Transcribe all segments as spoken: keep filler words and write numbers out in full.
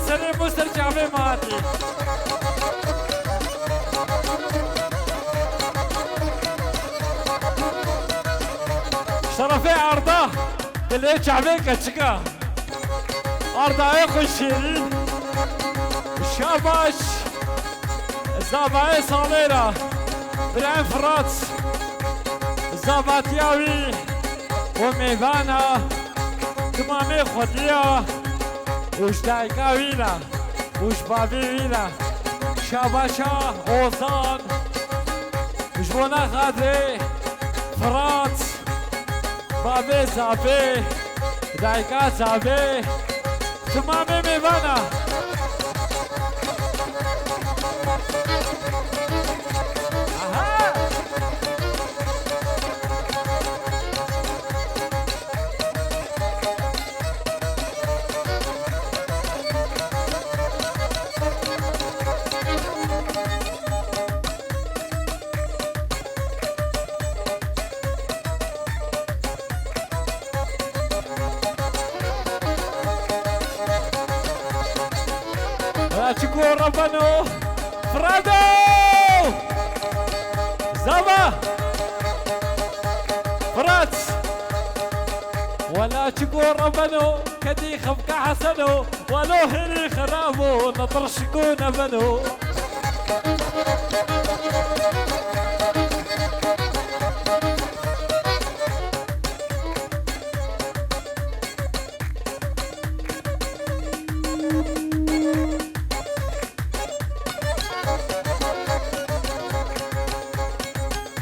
Serê bo ser çavê me hatî. Şerefê Arda, dilê çavê keçika. Ardayê xwe şêrîn. Şabaş. Zavayê salê ra. Birayê Firat. Zavatiya wî. Û mêvana. Timamê xwediya. Û ji dayika wî ra. Û ji bavê wî re şabaşa Ozan, ji bona xatirê Firat, bavê Zabê, dayika Zabê, timamê mêvana. Aha! Çiko rabano. Frado! Zava! Fırat! Wela çi gora beno, kedî xefka Heseno, welo hêrî xirabo, netirşiko nebeno.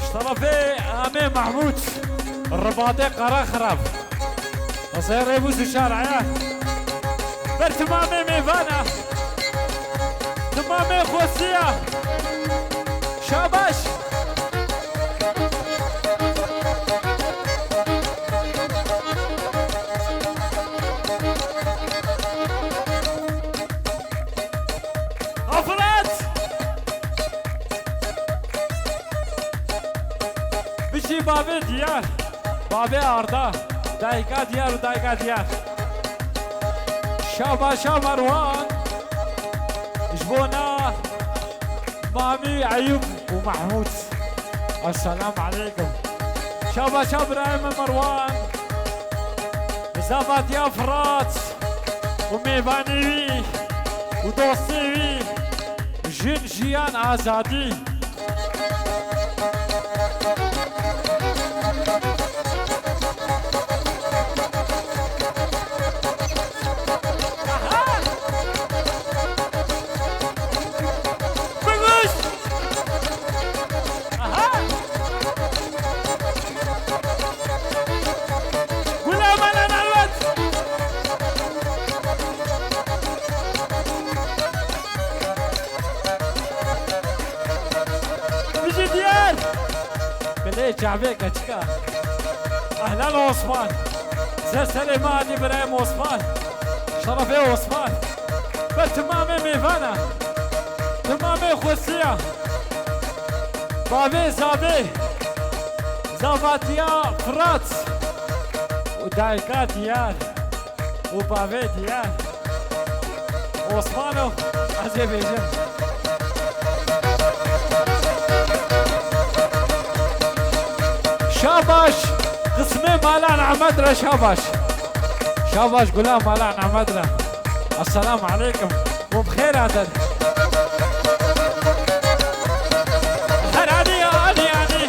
Ji terefê Amê Mehmûd, Ribatê Qaraxirab. Qesey Rêbûs û Şaraya. Ber timamê mêvana. Timamê xwestiya. Şabaş. Afirat! Bijî bavê Diyar, bavê Arda, dayika Diyar û dayika Diyar. Şabaşa Merwan, ji bona Mamî Eyûb û Mehmûd. Esselamu aleykum. Şabaşa birayê me Merwan. Zavatiya Firat û mêvanê wî û dostê wî, jin, jiyan, azadî. Aha! Gula mala nalwet. Bijî Diyar. Bilê çavê keçika. Ehlan Osman. Ser serê me hatî birayê Osman. Şerefê Osman. Ve timamê mêvana. Timamê xwestiya. Bavê Zavê. Zavatiya Firat. Û dayika Diyar. Û bavê Diyar. Osmano, ez ê bêjim. Şabaş, qismê mala Ehmed re şabaş. Şabaş gula mala Ehmed re. Esselamu aleykum. Hûn bi xêr hatin. Her anî, anî, anî.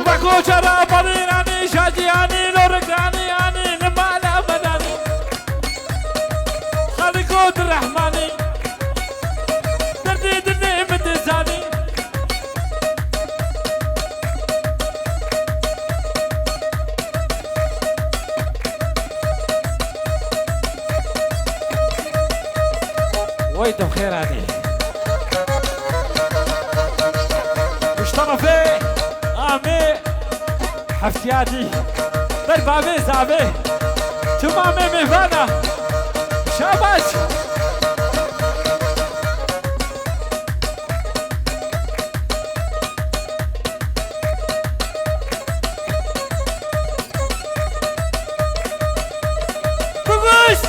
Ve koça ra balî anî, şacî anî, lorik anî, anî, li mala me danî. Xaliko di rehmanî. Derdê dilê min dizanî. Wey tu xêr hatî. Ji terefê Amê Heftiyatî. Ber bavê zavê. Timamê mêvana. Şabaş. Biguş!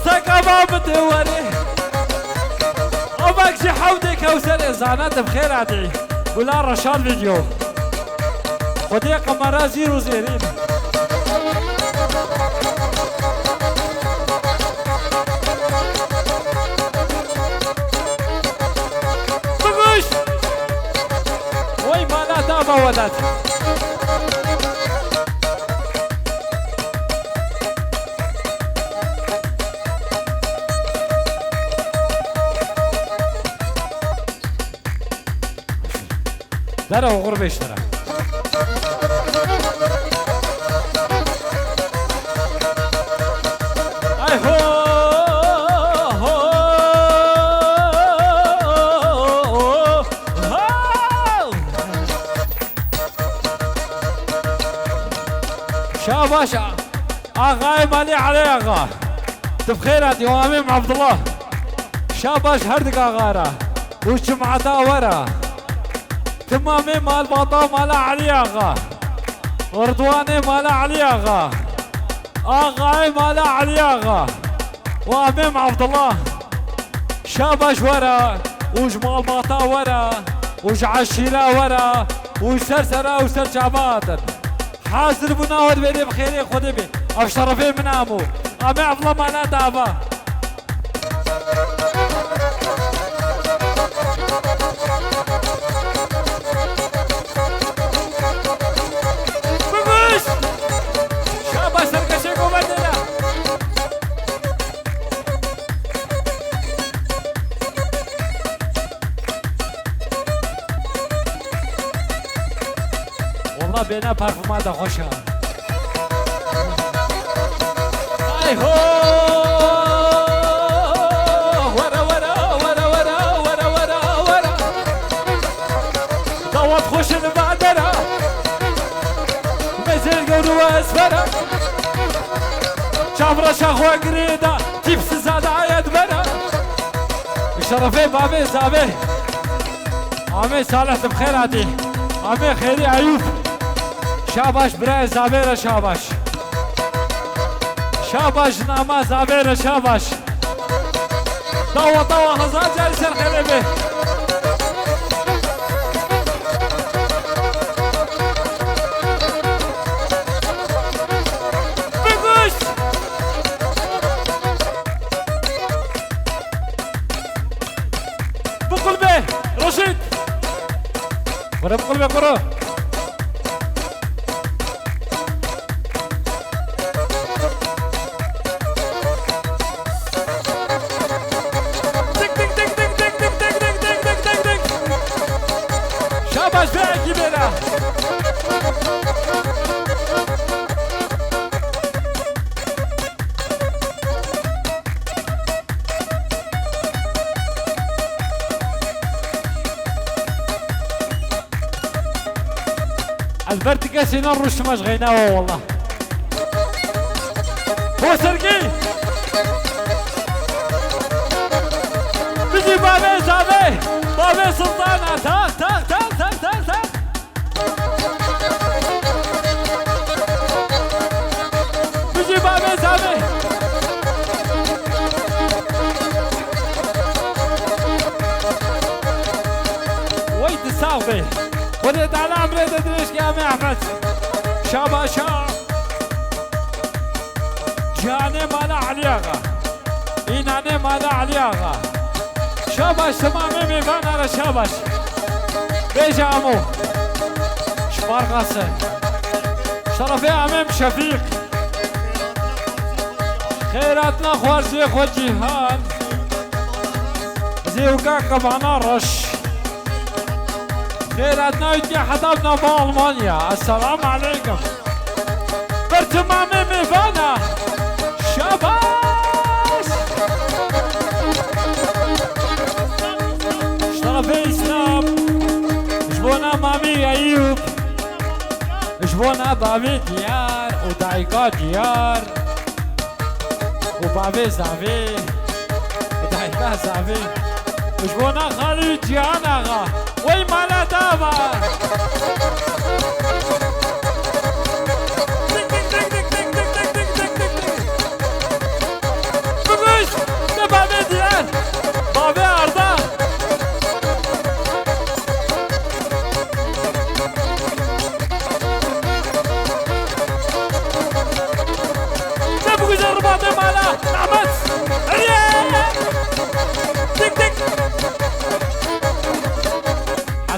Seka va bi tê werê. Avak jî hewdê Kewserê zana te bi xêr hatî. Gula Reşad Video. Xwedê qemera zîr û zêrîn. Biguş! Wey mala dava welat. Dera oxir beş lira. Ay ho, ho, ho. Şabaş Axayê malê Elî Axa. Tu bi xêr hatî, Amêm Abdullah. Şabaş herdik Axa ra. Û cemaeta we ra. Timamê malbata mala Elî Axa. Ridwanê mala Elî Axa. Axayê mala Elî Axa. Û Amêm Abdullah. Şabaş we ra. Û ji malbata we ra. Û ji eşîra we ra. Û ser sera û ser çava hatin. Hazir bûna we divê bi xêrê Xwedê bê. Ev şerefê min a mo. Amê Evla mala dava. Biguş! Şabaş serkeşê govendê de. Wallah bêhna parfuma de xweş e. Ay ho! Were, were, were. Dawet xweş in vadera. Mezêl gewr û ez vera. Çavra şaxwe girêda. Tîpsiza dayet vera. Şerefê bavê zavê. Amê Salih, tu bi xêr hatî. Amê Xêrî Eyûb. Şabaş birayê zavê re şabaş. Şabaş nama zavê re şabaş. Dawa dawa hezar carî ser xêrê be. Biguş! Biqul be, Reşîd! Kuro biqul be, kuro! Tik, tik, tik. Şabaş be ekîbê re. Ez ber ti kesê ne rûştima ji xeyna we wela. Bo sergî! Bijî bavê zavê! Bavê Sultana! Tak, tak, tak. Bijî bavê zavê. Wey tu sax bê. Xwedê Teala emrê te dirêj ke Amê Ehmed. Şabaşa. Cihanê mala Elî Axa. Înanê mala Elî Axa. Şabaş, temamê mêvana re şabaş. Bêje amo. Şifarqase. Şerefê Amêm Şefîq. Xêratna xwarzê xwe Cîhan. Zêwka qebana reş. Xêratna wî diye heta bi nava Almanya. Esselamu aleykum. Ber temamê mêvana. Şabaş! Ji terefê Îslam. Ji bona Mamî Eyûb. Ji bona bavê Diyar û dayika Diyar. û bavê zavê û dayika zavê. Ji bona xalî Cîhan Axa. Wey mala dava. Tik, tik, tik.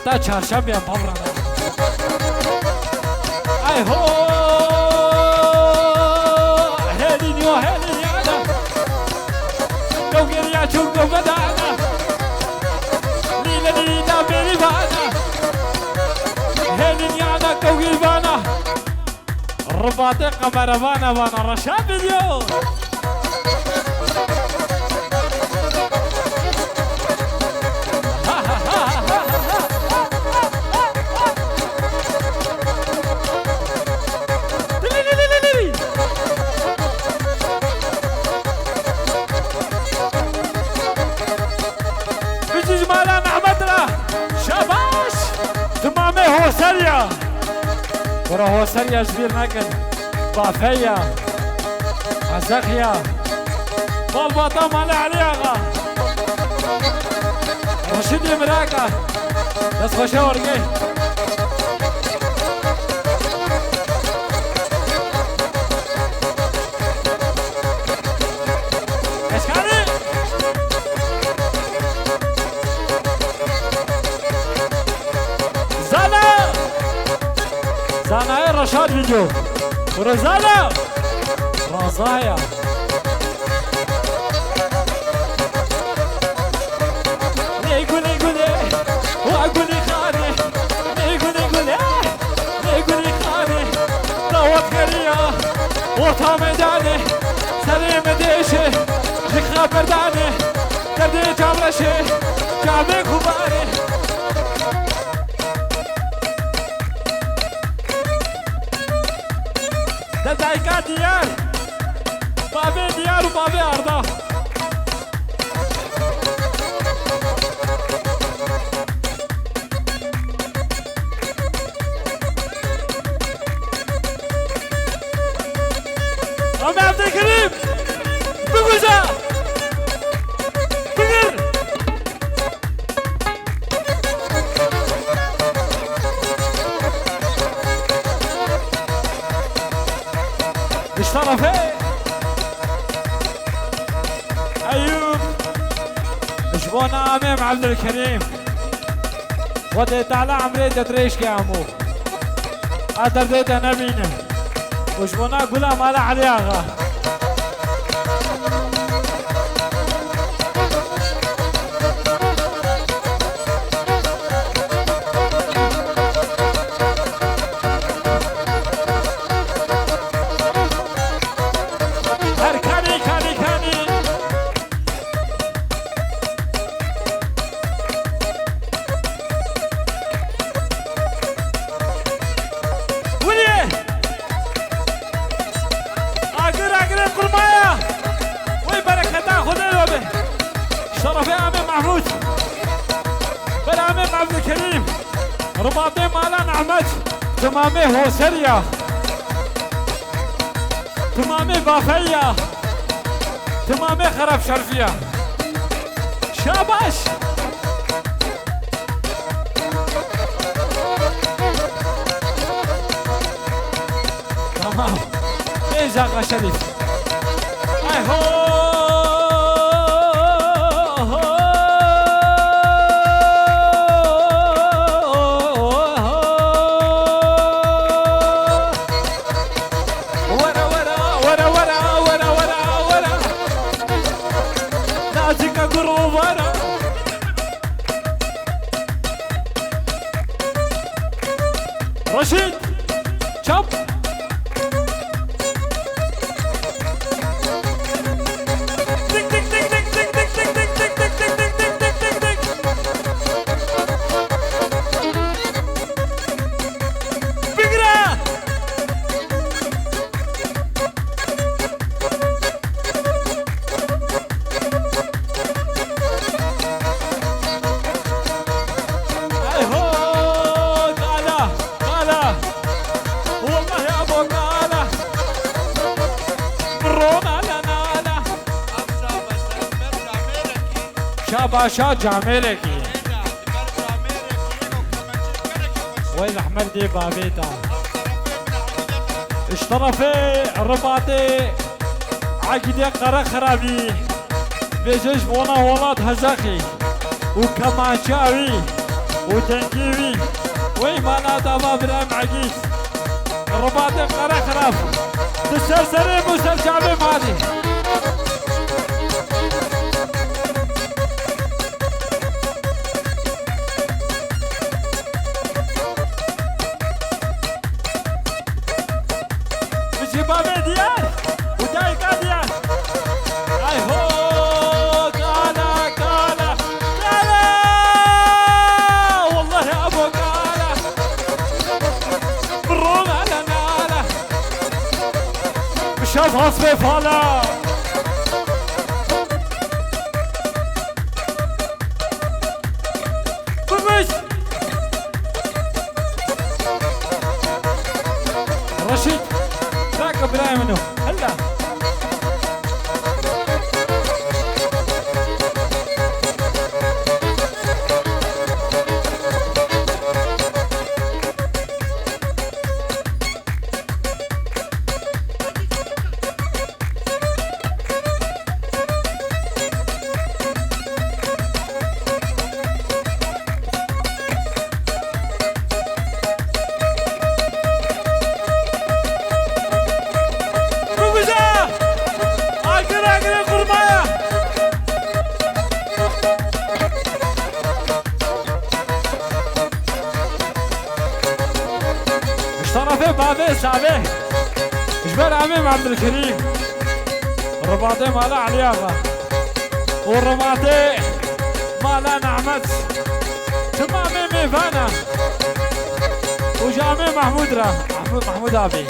Ta çarşembiyan pavran. Ay ho! Hêlî niyo, hêlî yana. Kewgeriya çû kewvedana. Lîle lîda bêrî vana. Hêlî yana kewgî vana. Ribatê qemerevana vana Reşad Video. Bijî ji mala Nehmet re. Şabaş. Timamê Hoseriya. Were Hoseriya ji bîr nekin. Bafeya. Ezexiya. Malbata Mala Elî Axa. Reşîdê Miraka. Dest xweşe wergê. Eşkanî. Zana. Zanayê Reşad Video. Kuro Zana. Razaya. Lê gulê gulê. Wa gulî xanê. Lê gulê gulê. Lê gulî xanê. Dawet geriya. Orta meydanê. Serê me dêşê. Ji xeberdanê. Derdê camreşê. Camê kubarê. Dedayka Diyar. Bavê Diyar û bavê Arda. Ama Abdülkerim. Biguza. Bigir. Ji tarafê Eyûb. Ji bo namê Abdülkerim. Xwedê Teala emrê te dirêj ke hemû. A derdê te nebîne. Û ji bona gula mala Elî Axa. Her kanî, kanî, kanî. Wilê! Agir, agirê qurmaya! Wey bereketa Xwedê lo be! Şerefê amê Mahmûd! Ber amê Abdülkerim! Ribatê mala Nehmet! Timamê Hoseriya! Timamê Bafeya! Timamê Xerab Şerfiya! Şabaş! Tamam. Bêje Axa Şerîf. Ay ho! Were, were, were, were. Nazika guro were. Reşîd, çap. Tik, tik, tik, tik. Bigire! Ay ho, kala, kala. Wallahi abo kala. Rona la la la. Şabaşa camêrekî. Wey rehmet dê bavê ta. Ji terefê Ribatê Egîdê Qerexirabî, vêje ji bona welat Hezexî û kemançeya wî. û dengê wî, wey mala dava Birahîm Egîz. Ribatê Qerexiraf. Di ser serê bo ser çavê malî. Ji bavê diyar û dayika diyar. Ay ho, kala, kala, kala! Wallahi abo kala! Bro, nala, nala! Şev hasbê fala! Bimiş! Reşîd, traka birayê min o. Hela. Biguza! Agir agirê qurmaya! Ji tarafê bavê savê. Ji ber Emîm Ebdulkerîm. Ribatê mala Elî Axa. Û ribatê mala Nehmet. Timamê mêvana. Û ji Emîm Mehmûd re. Mehmûd, Mehmûd abi.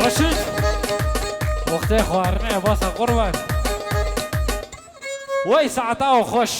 Reşîd, wextê xwarinê basa qurban. Wey saeta we xweş.